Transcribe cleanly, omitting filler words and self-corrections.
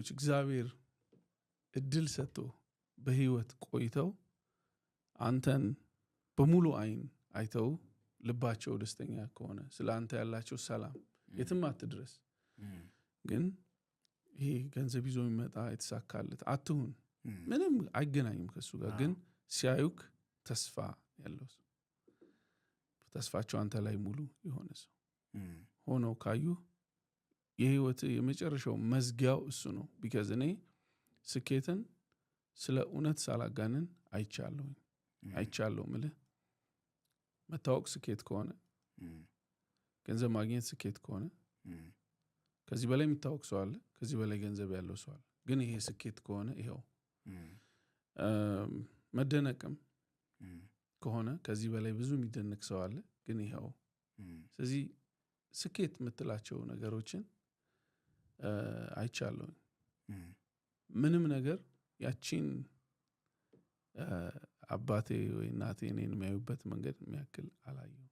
ሰዎች እግዚአብሔር እድል ሰጥቶ በህይወት ቆይተው አንተን በሙሉ አይን አይተው ልባቸው ደስተኛ ከሆነ፣ ስለ አንተ ያላቸው ሰላም፣ የትም አትድረስ፣ ግን ይሄ ገንዘብ ይዞ የሚመጣ የተሳካለት አትሁን፣ ምንም አይገናኝም ከሱ ጋር። ግን ሲያዩክ ተስፋ ያለው ሰው፣ ተስፋቸው አንተ ላይ ሙሉ የሆነ ሰው ሆነው ካዩ የህይወት የመጨረሻው መዝጊያው እሱ ነው። Because እኔ ስኬትን ስለ እውነት ሳላጋንን አይቻለሁኝ። አይቻለሁ ምልህ መታወቅ ስኬት ከሆነ፣ ገንዘብ ማግኘት ስኬት ከሆነ፣ ከዚህ በላይ የሚታወቅ ሰው አለ፣ ከዚህ በላይ ገንዘብ ያለው ሰው አለ። ግን ይሄ ስኬት ከሆነ ይኸው፣ መደነቅም ከሆነ ከዚህ በላይ ብዙ የሚደነቅ ሰው አለ፣ ግን ይኸው። ስለዚህ ስኬት የምትላቸው ነገሮችን አይቻለሁኝ። ምንም ነገር ያቺን አባቴ ወይ እናቴ እኔን የሚያዩበት መንገድ የሚያክል አላየሁም።